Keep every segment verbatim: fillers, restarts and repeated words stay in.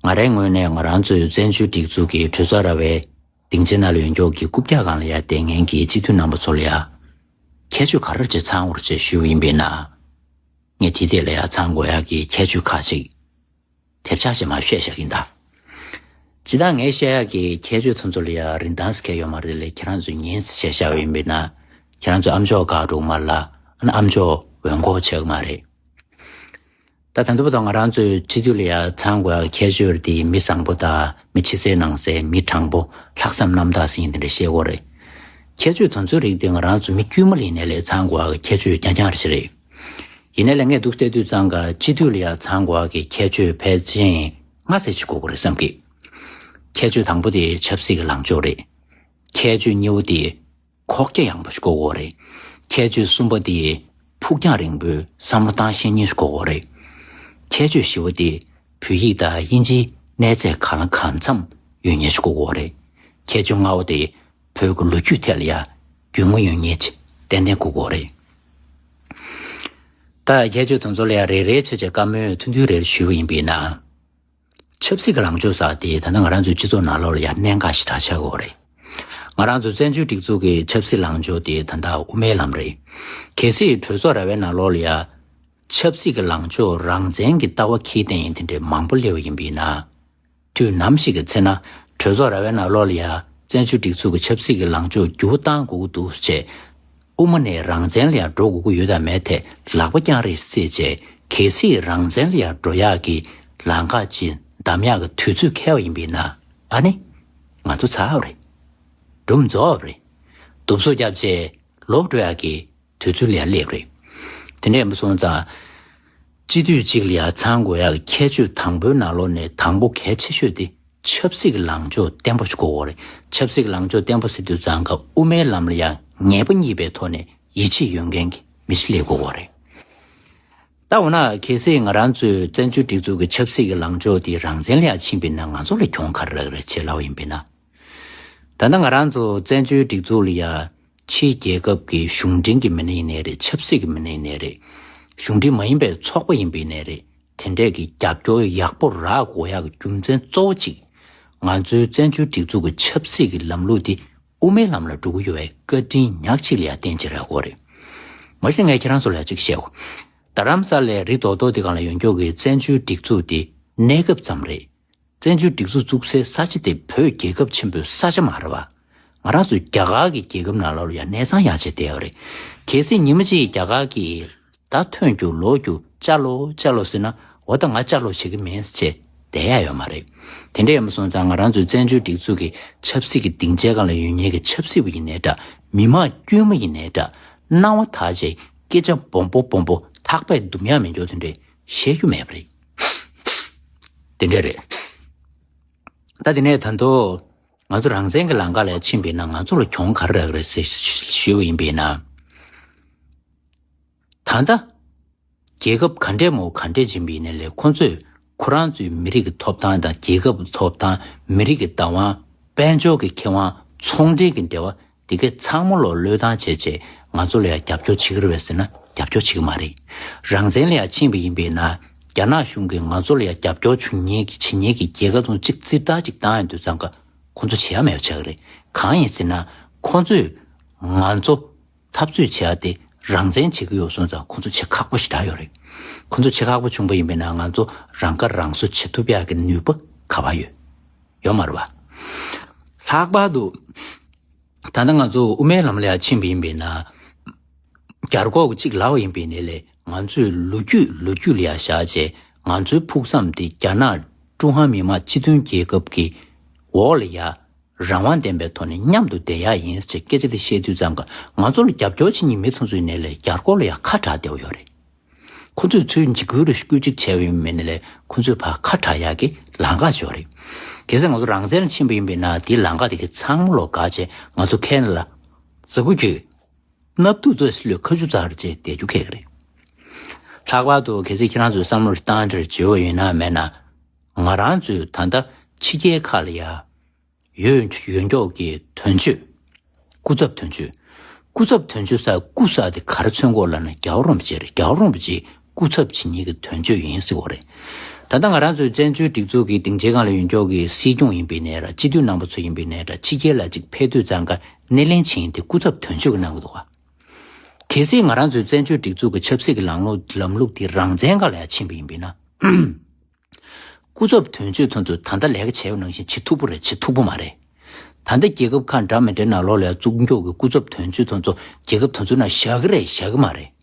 ང་རའི་ངོས་ནས་ང་རང་ཚོའི་བཙན་བྱོལ་སྒྲིག་འཛུགས་ཀྱི་གྲོས་ཚོགས་ར་བའི་སྡིངས་ཆའི་ནང་ལ་ཡོད་མཁན་གྱི་རྐུབ་བཀྱག་སྒང་ལ་ཡ་བསྡད་མཁན་གྱི་སྤྱི་འཐུས་རྣམ་པ་ཚོ་ལ་ཡ་ཁྱད་ཆོས་ག་རེ་ཅིག་ཚང་དགོས་རེད་ཅེས་ཞུས་པ་ཡིན་པས་ན། ངས་དེ་དེ་ལ་ཡ་ཚང་དགོས་ཡག་གི་ཁྱད་ཆོས་ཁག་ཅིག་དེབ་ཆག་ཅིག་མར་བཤད་བཞག་གིན་གདའ། སྤྱིར་བཏང་ངས་བཤད་ཡག་གི་ཁྱད་ཆོས་ཚོ་ཚོ་ལ་ཡ་རིན་ཐང་ཟེར་མཁན་ཡོད་མ་རེད་ལས། ཁྱེད་རང་ཚོས་ཉན་བྱས་བཞག་པ་ཡིན་པས་ན། ཁྱེད་རང་ཚོའི་ཨ་མཆོག་དགའ་འགྲོ་མ་ལ་ཨ་ནི་ཨ་མཆོག་འོས་འགོག་བྱེད་གི་མ་རེད། ད་ད་འདི་བར་དུ་ང་རང་ཚོའི་སྤྱི་འཐུས་ལ་ཡ་ཚང་དགོས་ཡག་ཁྱད་ཆོས་དེ་མི་བཟང་པོ་དང་མི་ཕྱི་གསལ་ནང་གསལ། མི་དྲང་པོ། ལྷག་བསམ་རྣམ་དག་ཟེར་མཁན་དེ་འདྲ་བཤད་དགོས་རེད། ཁྱད་ཆོས་དེ་ཚོའི་རིགས་དེ་ང་རང་ཚོ་མི་དཀྱུས་མ་ལ་ཡིན་ནའི་ལས་ཚང་དགོས་ཡག་ཁྱད་ཆོས་རྐྱང་རྐྱང་རེད། ཡིན་ནའི་ལས་ངས་འདུག་བལྟས་དུས་ཙང་ཀ་སྤྱི་འཐུས་ལ་ཡ་ཚང་དགོས་ཡག་གི་ཁྱད་ཆོས་ཕལ་ཆེར་ལྔ་ཙམ་ཅིག་དགོས་ཀྱི་རེད་བསམ་གི། ཁྱད་ཆོས་དང་པོ་དེ་ཆབ་སྲིད་ཀྱི་ལངས་ཕྱོགས་རེད། ཁྱད་ཆོས་གཉིས་པ་དེ་ཁོག་རྒྱ་ཡངས་པོ་ཞིག་དགོས་ཀྱི་རེད། ཁྱད་ཆོས་གསུམ་པ་དེ་ཕུགས་རྒྱང་རིང་པོའི་བསམ་བློ་བཏང་ཤེས་མཁན་ཞིག་དགོས་ཀྱི་རེད། ཁྱད་ཆོས་བཞི་པ་དེ་བོད་ཡིག་དང་དབྱིན་ཇིའི་གནས་ཚད་གང་ལ་གང་འཚམ་ཡོད་མཁན་ཞིག་དགོས་ཀྱི་རེད། ཁྱད་ཆོས་ལྔ་པ་དེ་བོད་ཀྱི་ལོ་རྒྱུས་ཐད་ལ་ཡ་རྒྱུས་མངའ་ཡོད་མཁན་ཅིག་ཏན་ཏན་དགོས་ཀྱི་རེད། ད་ཁྱད་ཆོས་དེ་ཚོ་ལ་ཡ་རེ་རེ་བྱས་བྱས་བཀའ་མོལ་ཐུང་ཐུང་རེ་རེ་ཞུས་པ་ཡིན་པས་ན། ཆབ་སྲིད་ཀྱི་ལངས་ཕྱོགས་ཟེར་དེ་ད་ལྟ་ང་རང་ཚོའི་སྤྱི་ཚོགས་ནང་ལོགས་ལ་ཡ་གནད་འགག་ཞེ་དྲག་ཆགས་ཀྱི་ཡོད་རེད། ང་རང་ཚོ་བཙན་བྱོལ་སྒྲིག་འཛུགས་ཀྱི་ཆབ་སྲིད་ལངས་ཕྱོགས་དེ་ད་ལྟ་དབུ་མའི་ལམ་རེད། གལ་སྲིད་གྲོས་ཚོགས་ར་བའི་ནང་ལོགས་ལ་ཡ་ཆབ་སྲིད་ཀྱི་ལངས་ཕྱོགས་རང་བཙན་གྱི་ལྟ་བ་འཁྱེར་བསྡད་མཁན་དེ་འདྲའི་མང་པོ་སླེབས་པ་ཡིན་པས་ན། དུས་ནམ་ཞིག་གི་ཚེ་ན་གྲོས་ཚོགས་ར་བའི་ནང་ལོགས་ལ་ཡ་བཙན་བྱོལ་སྒྲིག་འཛུགས་ཀྱི་ཆབ་སྲིད་ཀྱི་ལངས་ཕྱོགས་འགྱུར་བ་གཏང་དགོས་ཀྱི་འདུག་ཅེས། དབུ་མ་ནས་རང་བཙན་ལ་ཡང་འགྲོ་དགོས་ཀྱི་ཡོད་དམ་མེད་ཐད་ལག་པ་བརྐྱངས་རེས་བྱས་རྗེས། གལ་སྲིད་རང་བཙན་ལ་ཡང་འགྲོ་ཡག་གི་ལམ་ཁ་ཅིག་བདམས་ཡག་གི་དུས་ཚོད་འཁེལ་བ་ཡིན་པས་ན། ཨ་ནི་ང་ཚོ་ཚར་བ་རེད། སྒྲུབ་རྫོགས་པ་རེད། དུབ་སོ་བརྒྱབ་རྗེས་ལོག་འགྲོ་ཡག་གི་དུས་ཚོད་ལ་ཡང་སླེབས་རེད། དེ་འདྲ་ཡིན་པ་སོང་ཙང་། སྤྱི་འཐུས་གཅིག་ལ་ཡང་ཚང་དགོས་ཡག་གི་ཁྱད་ཆོས་དང་པོའི་ནང་ལོགས་ནས་དང་པོ་གལ་ཆེ་ཤོས་དེ་ཆབ་སྲིད་ཀྱི་ལངས་ཕྱོགས་བརྟན་པོ་ཞིག་དགོས་ཀྱི་རེད། ཆབ་སྲིད་ཀྱི་ལངས་ཕྱོགས་བརྟན་པོ་ཟེར་དུས་ཙང་ཀ་དབུ་མའི་ལམ་ལ་ཡང་ངེས་པ་རྙེད་པའི་ཐོག་ནས་ཡིད་ཆེས་ཡོད་མཁན་གྱི་མི་ཞིག་སླེབས་དགོས་ཀྱི་རེད། ད་འོ་ན་གལ་སྲིད་ང་རང་ཚོའི་བཙན་བྱོལ་སྒྲིག་འཛུགས་ཀྱི་ཆབ་སྲིད་ཀྱི་ལངས་ཕྱོགས་དེ་རང་བཙན་ལ་ཡང་ཕྱིན་པས་ན་ང་ཚོ་ལ་གྱོང་ག་རེ་རག་གི་རེད་ཅེས་ལབ་པ་ཡིན་པས་ན། ད་ལྟ་ང་རང་ཚོ་བཙན་བྱོལ་སྒྲིག་འཛུགས་ལ་ཡ་ཕྱིའི་རྒྱལ་ཁབ་ཀྱི་གཞུང་འབྲེལ་གྱི་མི་སྣ་ཡིན་ནའི་རེད། ཆབ་སྲིད་ཀྱི་མི་སྣ་ཡིན་ནའི་རེད། གཞུང་འབྲེལ་མ་ཡིན་པའི་ཚོགས་པ་ཡིན་པ་ཡིན་ནའི་རེད། དེ་འདྲས་ཀྱི་རྒྱབ་སྐྱོར་ཡག་པོ་རག་དགོས་ཡག་གི་རྒྱུ་མཚན་གཙོ་བོ་གཅིག་ང་ཚོའི་བཙན་བྱོལ་སྒྲིག་འཛུགས་ཀྱི་ཆབ་སྲིད་ཀྱི་ལམ་ལུགས་འདི་དབུ་མའི་ལམ་ལ་འགྲོ་གི་ཡོད་པའི་བཀའ་དྲིན་ཉག་གཅིག་ལ་ཡང་བརྟེན་ཅིག་རག་དགོས་རེད། མ་གཞི་ངས་ཁྱེད་རང་ཚོ་ལ་ཡང་གཅིག་བཤད་དགོས། རྡ་རམ་ས་ལའི་རི་རྡོག་རྡོག་འདི་སྒང་ལ་ཡོད་མཁན་གྱི་བཙན་བྱོལ་སྒྲིག་འཛུགས་འདི་གནས་སྐབས་ཙམ་རེད། བཙན་བྱོལ་སྒྲིག་འཛུགས་བཙུགས་སའི་ས་ཆ་དེ་བོད་རྒྱལ་ཁབ་ཆེན་པོའི་ས་ཆ་མ་རེད་བ། ང་རང་ཚོ་རྒྱ་གར་གྱི་རྒྱལ་ཁབ་ནང་ལོགས་ལ་ཡང་གནས་ཚང་ཡག་བྱས་བསྡད་ཡོད་རེད། གལ་སྲིད་ཉི་མ་གཅིག་རྒྱ་གར་གྱིས་ད་ཐོན་རྒྱུ་ལོག་རྒྱུ་ཅ་ལོ་ཅ་ལོ་ཟེར་ན། འོ་ད་ང་ཅ་ལོ་བྱེད་ཀྱི་མིན་ཟེར་བྱས་བསྡད་ཡག་ཡོད་མ་རེད། དེ་འདྲ་ཡིན་པ་སོང་ཙང་ང་རང་ཚོའི་བཙན་བྱོལ་སྒྲིག་འཛུགས་ཀྱི་ཆབ་སྲིད་ཀྱི་སྡིངས་ཆའི་སྒང་ལ་ཡོད་མཁན་གྱི་ཆབ་སྲིད་པ་ཡིན་ནའི་འདྲ། མི་མང་དཀྱུས་མ་ཡིན་ནའི་འདྲ། སྣང་བ་དག་བྱས་སྐད་ཆ་སྦོམ་པོ་སྦོམ་པོ་ཐག་པས་སྡུམ་ཡག་མེད་འགྱོ་དེ་འདྲས་བཤད་རྒྱུ་མེད་པ་རེད། དེ་འདྲ་རེད། ད་དེ་ནས་ད་དུང་ང་ཚོ་རང་བཙན་གྱི་ལམ་ཁ་ལ་ཕྱིན་པས་ན་ང་ཚོ་ལ་གྱོང་ག་རེ་རག་རེད་ཟེར་ཞུས་པ་ཡིན་པས་ན། ད་ལྟ་རྒྱལ་ཁབ་ག་འདྲས་མོ་ག་འདྲས་ཕྱིན་པ་ཡིན་ནའི་ལས་ཁོང་ཚོས་ཁོ་རང་ཚོའི་མི་རིགས་ཀྱི་ཐོབ་ཐང་དང་། རྒྱལ་ཁབ་ཀྱི་ཐོབ་ཐང་། མི་རིགས་ཀྱི་བདག་དབང་། དཔལ་འབྱོར་གྱི་ཁེ་དབང་། ཚོང་འབྲེལ་གྱི་འབྲེལ་བ། དེ་གས་ཚང་མ་ལོག་བློས་བཏང་བྱས་བྱས་ང་ཚོ་ལ་ཡང་རྒྱབ་སྐྱོར་བྱེད་ཀྱི་རེད་པས་ཟེར་ན་རྒྱབ་སྐྱོར་བྱེད་ཀྱི་མ་རེད། རང་བཙན་ལ་ཡང་ཕྱིན་པ་ཡིན་པས་ན། རྒྱ་ནག་གཞུང་གིས་ང་ཚོ་ལ་ཡང་རྒྱབ་སྐྱོར་བྱེད་མཁན་གྱི་བྱེད་མཁན་གྱི་རྒྱལ་ཁབ་དང་གཅིག་རྩིས་རྟགས་གཅིག་བཏང་ཡོང་དུས་ཙང་ཀ་ཁོ་ཚོ་བྱེད་ཡ་མེད་པ་ཆགས་ཀྱི་རེད། གང་ཡིན་ཟེར་ན་ཁོ་ཚོས་ང་ཚོ་འཐབ་རྩོད་བྱེད་ཡ་དེ་རང་བཙན་བྱེད་ཀྱི་ཡོད་སོང་ཙང་ཁོ་ཚོ་བྱེད་ཁག་པོ་ཞེ་དྲག་ཡོད་རེད། ཁོ་ཚོ་བྱེད་ཁག་པོ་བྱུང་པ་ཡིན་པས་ན་ང་ཚོ་རང་ཁ་རང་གསོ་བྱེད་ཐུབ་ཡ་གི་ནུས་པ་ག་པར་ཡོད། ཡོད་མ་རེད་པ། ལྷག་པར་དུ། ད་ལྟ་ང་ཚོ་དབུ་མའི་ལམ་ལ་ཡང་ཕྱིན་པ་ཡིན་པས་ན། རྒྱ་རྒོག་གཅིག་ལབ་པ་ཡིན་པས་ན་ལས་ང་ཚོའི་ལོ་རྒྱུས་ལོ་རྒྱུས་ལ་ཡང་བཞག་བྱས་ང་ཚོའི་ཕུགས་བསམ་དེ་རྒྱ་ནག་ཀྲུང་ཧྭ་མི་དམངས་སྤྱི་མཐུན་རྒྱལ་ཁབ་ཀྱི་འོག་ལ་ཡང་རང་དབང་ལྡན་པའི་ཐོག་ནས་མཉམ་དུ་བསྡད་ཡག་ཡིན་ཟེར་སྐད་ཆ་དེ་བཤད་དུས་ཙང་ཀ་ང་ཚོ་ལ་རྒྱབ་སྐྱོར་བྱེད་མཁན་མི་ཚོ་ཚོའི་ནང་ལས་རྒྱ་རྒོག་ལ་ཡང་ཁ་གྲག་བསྡད་པ་ཡོད་རེད། ཁོ་ཚོས་ཚུར་འཇིགས་སྐུལ་རེ་སྐུལ་ཅིག་བྱས་པ་ཡིན་པས་ན་ལས་ཁོ་ཚོས་ཕར་ཁ་གྲག་ཡག་གི་ལམ་ཁ་ཅིག་ཡོད་རེད། གལ་སྲིད་ང་ཚོ་རང་བཙན་ལ་ཕྱིན་པ་ཡིན་པས་ན་དེའི་ལམ་ཁ་དེ་གི་ཚང་མ་ལོག་བཀག་བྱས་ང་ཚོ་ཁ་ནང་ལ་ཟ་ཁུ་གྱོན། སྣབས་ཐུག་ཚོས་ལོས་ཁ་ཆུ་ཚར་བྱས་བསྡད་རྒྱུ་ཁེགས་རེད། ལྷག་པར་དུ་གལ་སྲིད་ཁྱེད་རང་ཚོས་བསམ་བློ་བཏང་འདྲ་བྱོས་པ་ཡིན་ན་མེད་ན། ང་རང་ཚོས་ད་ལྟ་ཕྱི་རྒྱལ་ཁག་ལ་ཡ་ཡོད་ཡོད་མཁན་གྱི་དོན་གཅོད། སྐུ་ཚབ་དོན་གཅོད། སྐུ་ཚབ་དོན་གཅོད་ཟེར་སྐུ་ཟེར་དེ་ག་རེ་མཚོན་གྱི་ཡོད་ལབ་ན་རྒྱལ་བ་རིན་པོ་ཆེ་རེད། རྒྱལ་བ་རིན་པོ་ཆེ་སྐུ་ཚབ་བྱེད་མཁན་གྱི་དོན་གཅོད་ཡིན་ཟེར་གྱི་ཡོད་རེད། ད་ལྟ་ང་རང་ཚོའི་བཙན་བྱོལ་སྒྲིག་འཛུགས་ཀྱི་སྡིངས་ཆའི་སྒང་ལ་ཡོད་མཁན་གྱི་སྲིད་སྐྱོང་ཡིན་པའི་ནས་ར་སྤྱི་འཐུས་རྣམ་པ་ཚོ་ཡིན་པའི་ནས་ར་ཕྱི་རྒྱལ་ལ་ཅིག་ཕེབས་དུས་ཙང་ཀ་སྣེ་ལེན་བྱེད་མཁན་དེ་སྐུ་ཚབ་དོན་གཅོད་ཀྱིས་གནང་གི་འདུག་ག་གལ་སྲིད་ང་རང་ཚོའི་བཙན་བྱོལ་སྒྲིག་འཛུགས་ཀྱི་ཆབ་སྲིད་ཀྱི་ལམ་ལུགས་ལམ་ལུགས་དེ་རང་བཙན་སྒང་ལ་ཡང་ཕྱིན་པ་ཡིན་པས་ན། སྐུ་ཚབ་དོན་གཅོད་ཚོ་ཚོས་ད་ལྟ་ལས་ཀ་བྱས་པ་ནང་བཞིན་བྱེད་ཐུབ་པ་རེད། བྱེད་ཐུབ་པ་མ་རེད། ད་ལྟ་རྒྱལ་ཁབ་ཁག་འདྲ་མི་འདྲའི་ནང་ལོགས་ལ་ཡང་བཙུགས་མགྱོགས་ཀྱི་སྐུ་ཚབ་དོན་གཅོད་ཚོ་ཚོ་རྒྱལ་ཁབ་དེ་ཚོ་ནང་བཞག་གི་རེད། བཞག་གི་མ་རེད།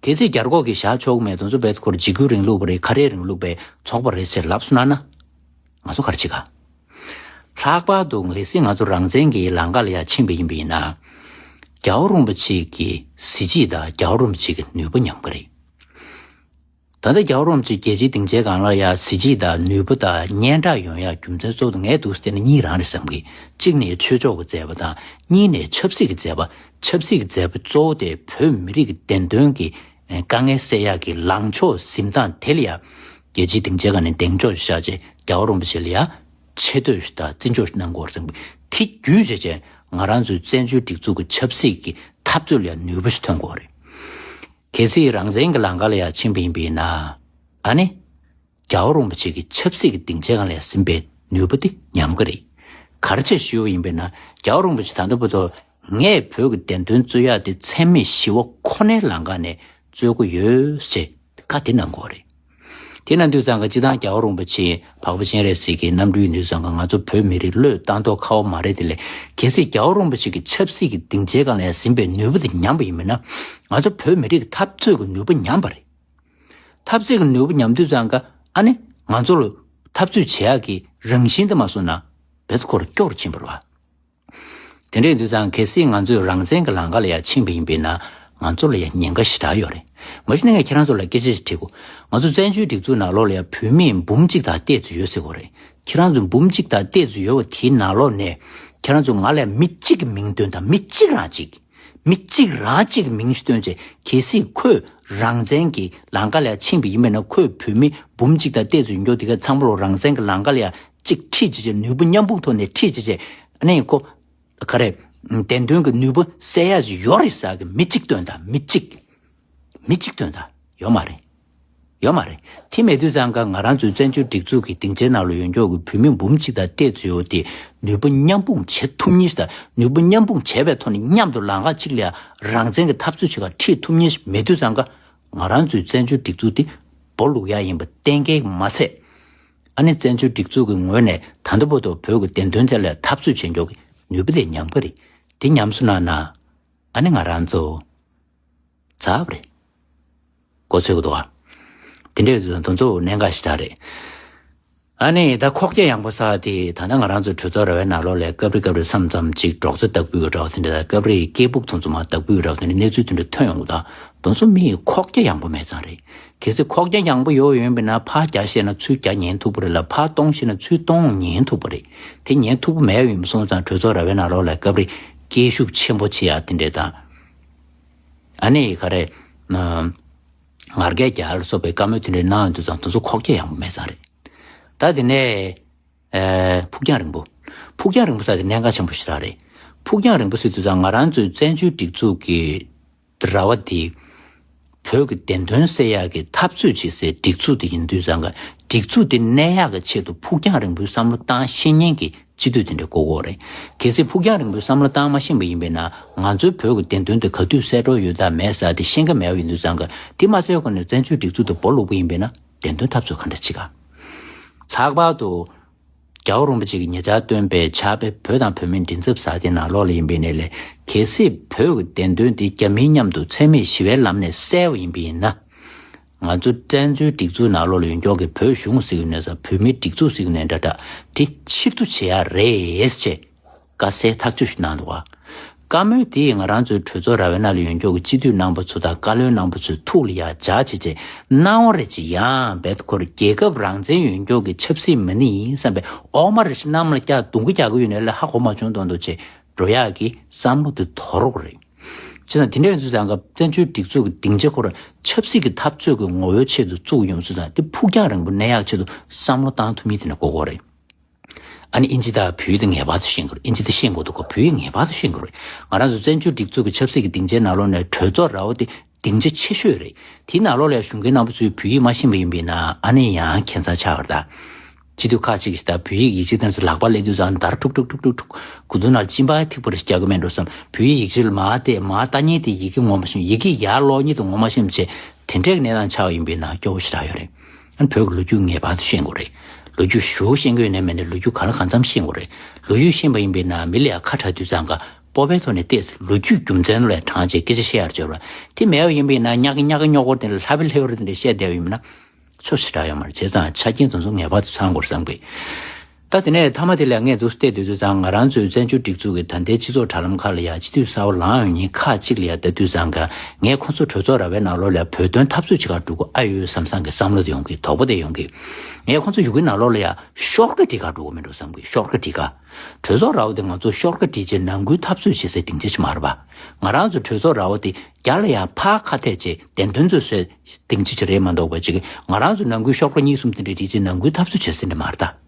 གལ་སྲིད་རྒྱ་རྒོག་གིས་བཞག་ཆོག་གི་མེད་དོན་ཚོ་བེད་ཁོར་འཇིགས་སྐུལ་རིང་ལུགས་པ་རེད། ཁ་བྲལ་རིང་ལུགས་པའི་ཚོགས་པ་རེད་ཟེར་ལབ་སོང་ན་ན། ང་ཚོ་ག་རེ་བྱེད་ག་ལྷག་པར་དུ་གལ་སྲིད་ང་ཚོ་རང་བཙན་གྱི་ལམ་ཁ་ལ་ཡ་ཕྱིན་པ་ཡིན་པ་ཡིན་ན། རྒྱལ་བ་རིན་པོ་ཆེ་གི་གཟི་བརྗིད་དང་རྒྱལ་བ་རིན་པོ་ཆེ་གི་ནུས་པ་ཉམས་ཀྱི་རེད། ད་ལྟ་རྒྱལ་བ་རིན་པོ་ཆེ་རྒྱལ་སྤྱིའི་སྡིངས་ཆའི་སྒང་ལ་ཡ་གཟི་བརྗིད་དང་ནུས་པ་དང་སྙན་གྲགས་ཡོང་ཡ་རྒྱུ་མཚན་གཙོ་བོ་ངས་འདུག་བལྟས་ན་གཉིས་རང་རེད་བསམ་གི། གཅིག་ནས་ཆོས་ཕྱོགས་ཀྱི་མཛད་པ་དང་གཉིས་ནས་ཆབ་སྲིད་ཀྱི་མཛད་པ། ཆབ་སྲིད་ཀྱི་མཛད་པ་གཙོ་བོ་དེ་བོད་མི་རིགས་ཀྱི་བདེན་དོན་གྱི་དཀའ་ངལ་སེལ་ཡག་གི་ལངས་ཕྱོགས་འཛིན་སྟངས་དེ་ལ་ཡ། རྒྱལ་སྤྱིའི་སྡིངས་ཆའི་སྒང་ནས་གདེང་འཇོག་བཞག་བྱས་རྒྱལ་བ་རིན་པོ་ཆེ་ལ་ཡ་ཆེ་བསྟོད་ཞིག་དང་བརྩི་འཇོག་ཞིག་གནང་དགོས་རེད་བསམ་གི། དེ་བརྒྱུད་བྱས་བྱས་ང་རང་ཚོའི་བཙན་བྱོལ་སྒྲིག་འཛུགས་ཀྱི་ཆབ་སྲིད་ཀྱི་འཐབ་རྩོད་ལ་ཡ་ནུས་པ་ཞིག་ཐོན་དགོས་རེད། གལ་སྲིད་རང་བཙན་གྱི་ལམ་ཁ་ལ་ཡ་ཕྱིན་པ་ཡིན་པས་ན། ཨ་ནི། རྒྱལ་བ་རིན་པོ་ཆེ་གི་ཆབ་སྲིད་ཀྱི་སྡིངས་ཆའི་སྒང་ལ་ཡ་ཟིན་པའི་ནུས་པ་དེ་ཉམས་ཀྱི་རེད། ག་རེ་བྱས་ཞུས་པ་ཡིན་པས་ན་རྒྱལ་བ་རིན་པོ་ཆེ་ད་ལྟ་བར་དུ་ངས་བོད་ཀྱི་བདེན་དོན་རྩོད་ཡག་དེ་འཚེ་མེད་ཞི་བ་ཁོ་ནའི་ལམ་ཁ་ནས་རྩོད་ཀྱི་ཡོད་ཅེས་བཀའ་དེ་གནང་དགོས་རེད། དེ་གནང་དུས་ཙང་ཀ་སྤྱི་བཏང་རྒྱལ་བ་རིན་པོ་ཆེ་འཕགས་པ་སྤྱན་རས་གཟིགས་ཀྱི་རྣམ་སྤྲུལ་ཡིན་དུས་ཙང་ཀ་ང་ཚོ་བོད་མི་རིགས་བློས་བཏང་མདོག་ཁ་བ་མ་རེད་དེ་ལས། གལ་སྲིད་རྒྱལ་བ་རིན་པོ་ཆེ་གི་ཆབ་སྲིད་ཀྱི་སྡིངས་ཆའི་སྒང་ལ་ཡ་ཟིན་པའི་ནུས་པ་དེ་ཉམས་པ་ཡིན་པས་ན། ང་ཚོ་བོད་མི་རིགས་ཀྱི་འཐབ་རྩོད་ཀྱི་ནུས་པ་ཉམས་པ་རེད། འཐབ་རྩོད་ཀྱི་ནུས་པ་ཉམས་དུས་ཙང་ཀ་ཨ་ནི་ང་ཚོ་ལ་འཐབ་རྩོད་བྱེད་ཡག་གི་རང་བཞིན་དེ་མ་སོང་ན་བེད་ཁོ་ར་སྐྱོ་རུ་ཕྱིན་པ་རེད་བ། དེ་འདྲ་ཡིན་དུས་ཙང་གལ་སྲིད་ང་ཚོས་རང་བཙན་གྱི་ལམ་ཁ་ལ་ཡ་ཕྱིན་པ་ཡིན་པས་ན་ང་ཚོ་ལ་ཡ་ཉེན་ཁ་ཞེ་དྲག་ཡོད་རེད། མ་གཞི་ནས་ངས་ཁྱེད་རང་ཚོ་ལ་སྐད་ཆ་ཞིག་དྲིས་གོ། ང་ཚོ་བཙན་བྱོལ་སྒྲིག་འཛུགས་ནང་ལོགས་ལ་ཡ་བོད་མི་འབུམ་གཅིག་དང་ཏོག་ཙམ་ཡོད་ཟེར་གོ་རེད། ཁྱེད་རང་ཚོ་འབུམ་གཅིག་དང་ཏོག་ཙམ་ཡོད་པ་དེའི་ནང་ལོགས་ནས་ཁྱེད་རང་ཚོ་ང་ལ་མི་གཅིག་གི་མིང་སྟོན་དང་མི་གཅིག་རང་གཅིག་མི་གཅིག་རང་གཅིག་གི་མིང་ཞིག་བཏོན་བྱས། གལ་སྲིད་ཁོས་རང་བཙན་གྱི་ལམ་ཁ་ལ་ཕྱིན་པ་ཡིན་པས་ན། ཁོས་བོད་མི་འབུམ་གཅིག་དང་ཏོག་ཙམ་ཡོད་མཁན་དེ་ག་ཚང་མ་ལོ་རང་བཙན་གྱི་ལམ་ཁ་ལ་ཡ་གཅིག་ཁྲིད་བྱས་བྱས། ནུས་པ་མཉམ་སྤུངས་ཐོག་ནས་ཁྲིད་བྱས་བྱས། ཨ་ནི་ཁོ་ག་རེ་བདེན་དོན་གྱི་ནུས་པ་གསལ་ཡག་ཅིག་ཡོད་རེད་ཟེར་གི་མི་གཅིག་བཏོན་དང་། མི་གཅིག་མི་གཅིག་བཏོན་དང་། ཡོད་མ་རེད། ཡོད་མ་རེད། དེ་མེད་དུས་ཙང་ཀ་ང་རང་ཚོའི་བཙན་བྱོལ་སྒྲིག་འཛུགས་ཀྱི་སྡིངས་ཆའི་ནང་ལ་ཡོད་མཁན་གྱི་བོད་མི་འབུམ་གཅིག་དང་ཏོག་ཙམ་ཡོད་དེ་ནུས་པ་མཉམ་སྤུངས་བྱེད་ཐུབ་མཁན་ཞིག་དང་། ནུས་པ་མཉམ་སྤུངས་བྱས་པའི་ཐོག་ནས་མཉམ་དུ་ལམ་ཁ་གཅིག་ལ་ཡ་རང་བཙན་གྱི་འཐབ་རྩོད་བྱེད་ག་ཁྲིད་ཐུབ་མཁན་ཞིག་མེད་དུས་ཙང་ཀ་ང་རང་ཚོའི་བཙན་བྱོལ་སྒྲིག་འཛུགས་དེ་སྦོ་ལུག་ཡག་ཡིན་པ་གཏན་འཁེལ་མ་ཟད། ཨ་ནི་བཙན་བྱོལ་སྒྲིག་འཛུགས་ཀྱི་ངོས་ནས་ད་ལྟ་བར་དུ་བོད་ཀྱི་བདེན་དོན་ཐད་ལ་འཐབ་རྩོད་བྱེད་མགྱོགས་ཀྱི་ནུས་པ་དེ་ཉམས་ཀྱི་རེད། དེ་ཉམས་སོང་ན་ན། ཨ་ནི་ང་རང་ཚོ་ཚར་བ་རེད། གོ་ཚོད་གི་འདུག་ཨ། དེ་འདྲའི་དུས་ཚོད་དེ་ཚོ་གནད་འགག་ཞེ་དྲག་རེད། ཨ་ནི་ད་ཁོག་རྒྱ་ཡངས་པོ་ཟེར་དེ་ད་ལྟ་ང་རང་ཚོ་གྲོས་ཚོགས་ར་བའི་ནང་ལོགས་ལ་སྐབས་རེ་སྐབས་རེ་མཚམས་མཚམས་ཅིག་སྒྲོག་ཙེ་ལྟ་བུའི་འདྲ་བ་དེ་འདྲ། སྐབས་རེ་སྐད་སྦུག་དེ་ཚོ་མར་ལྟ་བུའི་འདྲ་བ་དེ་འདྲ་གནས་ཚུལ་དེ་འདྲ་ཐོན་ཡོང་གི་འདུག་དེ་ཚོ་མི་ཡི་ཁོག་རྒྱ་ཡངས་པོ་མེད་ཙང་རེད། གལ་སྲིད་ཁོག་རྒྱ་ཡངས་པོ་ཡོད་ཡོད་པ་ཡིན་ན་ཕར་རྒྱ་བཤད་ན་ཚུར་རྒྱ་ཉན་ཐུབ་པ་རེད་ལ། ཕར་སྟོང་བཤད་ན་ཚུར་སྟོང་ཉན་ཐུབ་པ་རེད། དེ་ཉན་ཐུབ་པ་མེད་ཡིན་པ་སོང་ཙང་གྲོས་ཚོགས་ར་བའི་ནང་ལོགས་ལ་སྐབས་རེ་སྐད་ཤུགས་ཆེན་པོ་བྱེད་ཡ་དེ་འདྲ་དང་། ཨ་ནི་ག་རེ། ང་རྒྱལ་རྒྱག་ལ་སོགས་པའི་བཀའ་མོལ་དེ་འདྲའི་གནང་ཡོང་དུས་ཙང་དེ་ཚོ་ཁོག་རྒྱ་ཡངས་པོ་མེད་ཙང་རེད། ད་དེ་ནས་ཨེ། ཕུགས་རྒྱང་རིང་པོ། ཕུགས་རྒྱང་རིང་པོ་ཟེར་དེ་གནད་འགག་ཆེན་པོ་ཞེ་དྲག་རེད། ཕུགས་རྒྱང་རིང་པོ་ཟེར་དུས་ཙང་ང་རང་ཚོའི་བཙན་བྱོལ་སྒྲིག་འཛུགས་ཀྱི་ར་བ་དེ་བོད་ཀྱི་བདེན་དོན་གསལ་ཡག་གི་འཐབ་རྩོད་བྱེད་སའི་སྒྲིག་འཛུགས་དེ་ཡིན་དུས་ཙང་ཀ་སྒྲིག་འཛུགས་དེ་གནས་ཡག་གི་ཆེད་དུ་ཕུགས་རྒྱང་རིང་པོའི་བསམ་བློ་བཏང་ཤེས་མཁན་གྱི་སྤྱི་འཐུས་དེ་འདྲ་དགོས་ཀྱི་རེད། གལ་སྲིད་ཕུགས་རྒྱང་རིང་པོའི་བསམ་བློ་བཏང་མ་ཤེས་པ་ཡིན་པས་ན་ང་ཚོའི་བོད་ཀྱི་བདེན་དོན་དེ་ག་དུས་གསལ་འགྲོ་ཡོད་དམ་མེད་ཟེར་དེ་ཤེས་ཀྱི་མེད་པ་ཡིན་དུས་ཙང་ཀ་དེ་མ་གསལ་གོང་ནས་བཙན་བྱོལ་སྒྲིག་འཛུགས་དེ་སྦོ་ལུག་པ་ཡིན་པས་ན་བདེན་དོན་འཐབ་རྩོད་ག་འདྲ་བྱེད་ག་ལྷག་པར་དུ། རྒྱལ་བ་རིན་པོ་ཆེ་གིས་ཉེ་ཆར་བཏོན་པའི་ཕྱག་དཔེ་བོད་དང་བོད་མིའི་མགྲིན་ཚབ་ཟེར་དེ་ནང་ལོགས་ལ་ཡིན་པའི་ནས་ལས། གལ་སྲིད་བོད་ཀྱི་བདེན་དོན་དེ་རྒྱ་མིའི་མཉམ་དུ་འཚེ་མེད་ཞི་བའི་ལམ་ནས་གསལ་བ་ཡིན་པ་ཡིན་ན། ང་ཚོ་བཙན་བྱོལ་སྒྲིག་འཛུགས་ནང་ལོགས་ལ་ཡོད་མཁན་གྱི་བོད་གཞུང་ཟེར་གྱི་ནས་ས་བོད་མིའི་སྒྲིག་འཛུགས་ཟེར་གྱི་ནས་འདྲ་འདྲ་དེ་ཕྱིར་བསྡུ་བྱེད་ཡ་རེད་ཅེས་བཀའ་གསལ་ཐག་ཆོད་ཞིག་གནང་འདུག་བ། བཀའ་མོལ་དེ་ང་རང་ཚོའི་གྲོས་ཚོགས་ར་བའི་ནང་ལ་ཡོད་མཁན་གྱི་སྤྱི་འཐུས་རྣམ་པ་ཚོ་དང་བཀའ་བློན་རྣམ་པ་ཚོའི་ཐུགས་ལ་ཡ་འཇགས་བྱས་བྱས་གནང་བ་རེད་ཅེས་ཡང་བེད་ཁོར་རྒྱལ་ཁབ་རང་བཙན་ཡོད་མཁན་གྱི་ཆབ་སྲིད་མི་སྣ་ཡིན་བསམ་པའི་འོག་མ་རེ་ཞིག་གནམ་ལ་བཀྱག་མདུང་གི་བཀྱག་གི་ཡོད་ནས་ལས་ཧ་གོ་མ་བྱུང་མདོག་མདོག་བྱས་འགྲོ་ཡག་གི་བསམ་བློ་དེ་དོར་རོགས་རེད། བྱས་ཙང་དེ་འདྲ་ཡིན་དུས་ཙང་ཀ་བཙན་བྱོལ་སྒྲིག་འཛུགས་ཀྱི་སྡིངས་ཆ་ཁོ་རང་ཆབ་སྲིད་ཀྱི་འཐབ་རྩོད་ཀྱི་ངོ་བོའི་ཆེད་དུ་བཙུགས་ཡོང་དུས་ཙང་དེ་ཕུགས་རྒྱང་རིང་པོ་གནས་ཡག་ཆེད་དུ་བསམ་བློ་བཏང་ཐུབ་མིན་དེ་འདྲ་དགོས་ཀྱི་རེད། ཨ་ནི་ཨིན་ཇི་དང་བོད་ཡིག་དེ་ངེས་པར་དུ་ཤེས་དགོས་རེད། ཨིན་ཇི་དེ་ཤེས་དགོས་འདུག་གོ། བོད་ཡིག་ངེས་པར་དུ་ཤེས་དགོས་རེད། ང་རང་ཚོ་བཙན་བྱོལ་སྒྲིག་འཛུགས་ཀྱི་ཆབ་སྲིད་ཀྱི་སྡིངས་ཆའི་ནང་ལོགས་ནས་གྲོས་ཚོགས་ར་བ་དེ་ སྡིངས་ཆ་ཆེ་ཤོས་རེད། དེའི་ནང་ལོགས་ལ་ཡང་གཞོན་སྐྱེས་རྣམ་པ་ཚོས་བོད་ཡིག་མ་ཤེས་པ་ཡིན་པས་ན་ཨ་ནི་ཡང་ཁྱད་མཚར་ཆགས་པ་རེད་ད། སྤྱི་འཐུས་ཁག་ཅིག་གིས་ད་བོད་ཡིག་ཡིག་ཆ་དེ་ཚོ་ལག་པ་སླེབས་དུས་ཙང་འདར་ཁྲུག་ཁྲུག་ཁྲུག་ཁྲུག་ཁྲུག་གོ་དུས་ན་ལ་གཅིན་པ་ཐིགས་པ་རེ་རྒྱག་གི་མེད་འགྲོ་བསམ། བོད་ཡིག་ཡིག་ཆ་ལ་མར་བལྟས་མར་ལྟ་མཁན་དེ་ཡི་གེ་ངོ་མ་ཤེས། ཡི་གེ་ཡར་ཀློག་མཁན་དེ་ངོ་མ་ཤེས་བྱས། དེ་འདྲའི་གནས་སྟངས་ཆགས་པ་ཡིན་པས་ན་སྐྱོ་པོ་ཞེ་དྲག་ཡོད་རེད། ཨ་ནི་བོད་ཀྱི་ལོ་རྒྱུས་ངེས་པར་དུ་ཤེས་དགོས་རེད། ལོ་རྒྱུས་ཞེ་པོ་ཤེས་ཀྱི་ཡོད་ནའི་མེད་ནའི་ལོ་རྒྱུས་གང་ལ་གང་འཚམ་ཤེས་དགོས་རེད། ལོ་རྒྱུས་ཤེས་པ་ཡིན་པས་ན་མི་ལ་ཡང་ཁ་གྲག་དུས་ཙང་ཀ་སྤོབས་པའི་ཐོག་ནས་བལྟས་ཚེ་ལོ་རྒྱུས་རྒྱུ་མཚན་ལ་དྲངས་བྱས་སྐད་ཆ་བཤད་ཡར་བྱོས་པ། དེ་མེད་པ་ཡིན་པས་ན་ཉག་གི་ཉག་གི་རྙོག་པོ་དེ་འདྲ་ལྷ་བེ་ལྷེ་བར་དེ་འདྲ་བཤད་བསྡད་པ་ཡིན་ན་ཆོ་ཞེ་དྲག་ཡོད་མ་རེད། བྱས་ཙང་ཆ་རྐྱེན་དེ་ཚོ་ངེས་པར་དུ་ཚང་དགོས་རེད་བསམ་གི། ད་དེ་ནས་མཐའ་མ་དེ་ལ་ངས་འདུག་བལྟས་དུས་ཙང་ང་རང་ཚོའི་བཙན་བྱོལ་སྒྲིག་འཛུགས་ཀྱི་ད་ལྟའི་སྤྱི་ཚོགས་དྲ་ལམ་ཁག་ལ་ཡང་སྤྱི་འཐུས་གསར་པ་ལངས་ཡོང་མཁན་ཁག་ཅིག་ལ་ཡང་ལྟ་དུས་ཙང་ཀ་ངས་ཁོང་ཚོ་གྲོས་ཚོགས་ར་བའི་ནང་ལོགས་ལ་བོད་དོན་འཐབ་རྩོད་བྱེད་གར་འགྲོ་གི་ཨ་ཡོད་བསམ་བསམ་གི་བསམ་བློ་དེ་ཡོང་གི། དོགས་པ་དེ་ཡོང་གི། ངས་ཁོང་ཚོ་ཡུ་གུའི་ནང་ལོགས་ལ་ཡང་ཤོག་ཁ་སྒྲིག་གར་འགྲོ་གི་མིན་འགྲོ་བསམ་གི། ཤོག་ཁ་སྒྲིག་ག་གྲོས་ཚོགས་ར་བ་དེ་ང་ཚོ་ཤོག་ཁ་སྒྲིག་བྱས་ནང་ཁུལ་འཐབ་རྩོད་བྱེད་སའི་སྡིངས་ཆ་ཅིག་མ་རེད་པ། ང་རང་ཚོ་གྲོས་ཚོགས་ར་བ་དེ་རྒྱ་ལ་ཡང་ཕར་ཁ་གཏད་བྱས་བདེན་དོན་རྩོད་སའི་སྡིངས་ཆ་ཅིག་རེད་མ་གཏོགས་པ་ཅིག་ང་རང་ཚོ་ནང་ཁུལ་ཤོག་ཁ་གཉིས་གསུམ་དེ་འདྲ་སྒྲིག་བྱས་ནང་ཁུལ་འཐབ་རྩོད་བྱེད་སའི་འདྲ་མ་རེད་ད།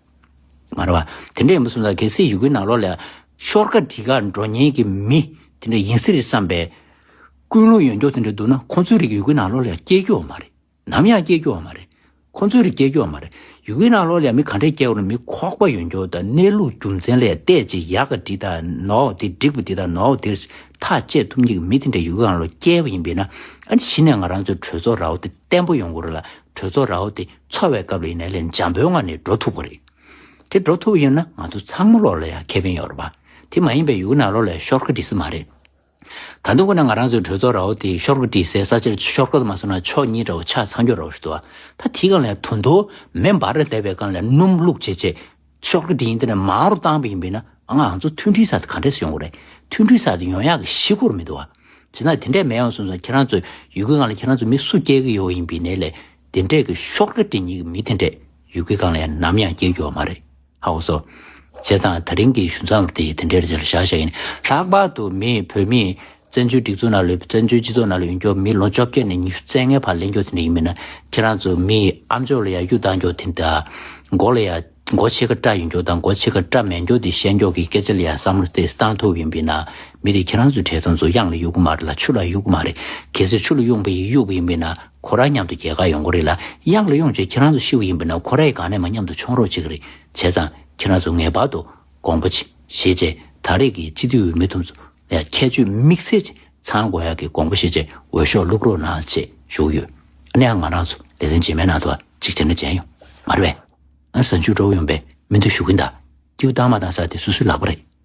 མ་རེད་བ། དེ་འདྲ་ཡིན་པ་སོང་ཙང་གལ་སྲིད་ཡུ་གུའི་ནང་ལོགས་ལ་ཤོག་ཁ་སྒྲིག་གར་འགྲོ་མཁན་གྱི་མི་དེ་འདྲ་ཡིན་སྲིད་རེད་བསམ་པའི་ཀུན་སློང་ཡོད་མཁན་དེ་འདྲ་འདུག་ན་ཁོང་ཚོའི་རིགས་ཡུ་གུའི་ནང་ལོགས་ལ་སྐྱེ་རྒྱུ་ཡོད་མ་རེད། ནམ་ཡང་སྐྱེ་རྒྱུ་ཡོད་མ་རེད། ཁོང་ཚོའི་རིགས་སྐྱེ་རྒྱུ་ཡོད་མ་རེད། ཡུ་གུའི་ནང་ལོགས་ལ་མི་ག་འདྲས་སྐྱེ་བ་ན་མི་ཁོག་པ་ཡོད་མཁན་དང་གནས་ལུགས་རྒྱུ་མཚན་ལ་བལྟས་ཅིག་ཡག་ག་འགྲིག་དང་ནོར་བ་དེ་འགྲིག་པ་འདི་དང་ནོར་བ་དེ་ཐག་བཅད་ཐུབ་མཁན་གྱི་མི་དེ་འདྲ་ཡུ་གུའི་ནང་ལོགས་སྐྱེ་བ་ཡིན་པས་ན་ཨ་ནི་གཞི་ནས་ང་རང་ཚོའི་གྲོས་ཚོགས་ར་བ་དེ་བརྟན་པོ་ཡོང་དགོས་རེད་ལ། གྲོས་ཚོགས་ར་བ་དེ་འཚོགས་པའི་སྐབས་ལ་ཡིན་ནའི་ལས་འཇམ་པོའི་ངང་ནས་འགྲོ་ཐུབ་པ་རེད། དེ་འགྲོ་ཐུབ་ཡོད་ན་ང་ཚོ་ཚང་མ་ལོག་ལ་ཡང་ཁེ་ཕན་ཡོད་རེད་པ། དེ་མ་ཡིན་པའི་ཡུལ་ནང་ལོག་ལ་ཤོག་ཁ་བྲིས་ས་མ་རེད། ད་དུང་ཁོ་ན་ང་རང་ཚོའི་གྲོས་ཚོགས་ར་བ་དེ་ཤོག་ཁ་བྲིས་སའི་ས་ཆར་ཤོག་ཁ་དུ་མ་སོང་ན་ཕྱོགས་གཉིས་འདྲ་བོ་ཆ་ཚང་རྒྱུ་འདྲ་བོ་ཞིག་འདུག་བ། ད་དེའི་སྒང་ལ་ཡང་དུ་འདོ་མེ་འབར་རེ་བསྡད་པའི་སྒང་ལ་སྣུམ་བླུགས་བྱས་བྱས་ཤོག་ཁ་བྲིས་ཡིན་དེ་ནས་མར་རུ་བཏང་བ་ཡིན་པས་ན་ང་ང་ཚོ་མཐུན་སྒྲིལ་ས་དེ་ག་འདྲས་སེ་ཡོང་གི་རེད། མཐུན་སྒྲིལ་ས་དེ་ཡོང་ཡག་གི་གཞི་ཁོ་ར་མི་འདུག་བ། བྱས་ན་དེ་འདྲས་མེད་ཡོང་སོང་ཙང་ཁྱེད་རང་ཚོ་ཡུལ་གྱི་སྒང་ལ་ཁྱེད་རང་ཚོ་མི་སུ་སྐྱེལ་གི་ཡོད་ཡིན་པའི་ནས་ལས། དེ་འདྲས་ཀྱི་ཤོག་ཁ་བྲིས་མཁན་གྱི་མི་དེ་འདྲས་ཡུལ་གྱི་སྒང་ལ་ཡང་ནམ་ཡང་སྐྱེལ་རྒྱུ་ཡོད་མ་རེད། ཧ་གོ་སོང་། བྱས་ཙང་ད་རིང་གི་ཞུ་མཚམས་དེ་དེ་འདྲས་རེད་ཅེས་བཞག་བཞག་ཡིན། ལྷག་པར་དུ་མི་བོད་མི་བཙན་བྱོལ་སྒྲིག་འཛུགས་ནང་ལ་བཙན་བྱོལ་སྤྱི་ཚོགས་ནང་ལ་ཡོད་མཁན་མི་ལོ་བཅོ་བརྒྱད་ནས་ཉི་ཤུ་རྩ་ལྔའི་བར་སླེབས་མཁན་དེ་འདྲ་ཡིན་མིན་ན་ཁྱེད་རང་ཚོ་མི་ཨ་མཆོག་ལ་ཡང་གཡུ་བཏང་མཁན་དེ་འདྲ་མགོ་ལ་ཡང་མགོ་ཕྱེད་ཀ་སྐྲ་ཡོད་མཁན་དང་མགོ་ཕྱེད་ཀ་སྐྲ་མེད་མཁན་དེ་བཤད་མཁན་གྱི་སྐད་ཆ་ལ་ཡང་བསམ་བློ་དེ་བཏང་ཐུབ་ཡིན་པས་ན་མི་དེ་ཁྱེད་རང་ཚོའི་གྲས་ཚང་ཚོ་གཡང་ལ་གཡུག་གི་མ་རེད་ལ་ཆུ་ལ་གཡུག་གི་མ་རེད། གལ་སྲིད་ཆུ་ལ་གཡུག་པ་ཡིན་གཡུག་པ་ཡིན་པས་ན་ཁོ་རང་མཉམ་དུ་རྒྱལ་ཁ་ཡོང་གི་རེད་ལ། གཡང་ལ་གཡུག་བྱས་ཁྱེད་རང་ཚོ་ཤི་བ་ཡིན་པས་ན་ཁོ་རའི་སྒང་ནས་མ་མཉམ་དུ་མཆོང་རོགས་བྱེད་ཀྱི་རེད། བྱས་ཙང་ཁྱེད་རང་ཚོ་ངེས་པར་དུ་དགོངས་པ་བཞེས་བྱས་ད་རེས་ཀྱི་སྤྱི་འཐུས་འོས་མི་དེ་ཚོ་ལ་ཁྱད་ཆོས་དམིགས་བསལ་ཅིག་ཚང་དགོས་ཡག་གི་དགོངས་པ་བཞེས་བྱས་འོས་ཤོག་བླུག་རོགས་གནང་ཞེས་ཞུ་གི་ཡོད། ཨ་ནི་ཡང་ང་རང་ཚོ་ལེ་ཚན་རྗེས་མའི་ནང་དུ་གཅིག་བྱས་ན་མཇལ་ཡོང་། མ་རེད་པས། ཨ་གཟའ་མཇུག་འགྲོ་ཡོང་པས་མི་འདུག་ཞུ་གིན་ད། སྐྱིད་པོ་བཏང་མ་བཏང་ས་དེ་སོ་སོའི་ལག་པ་རེད།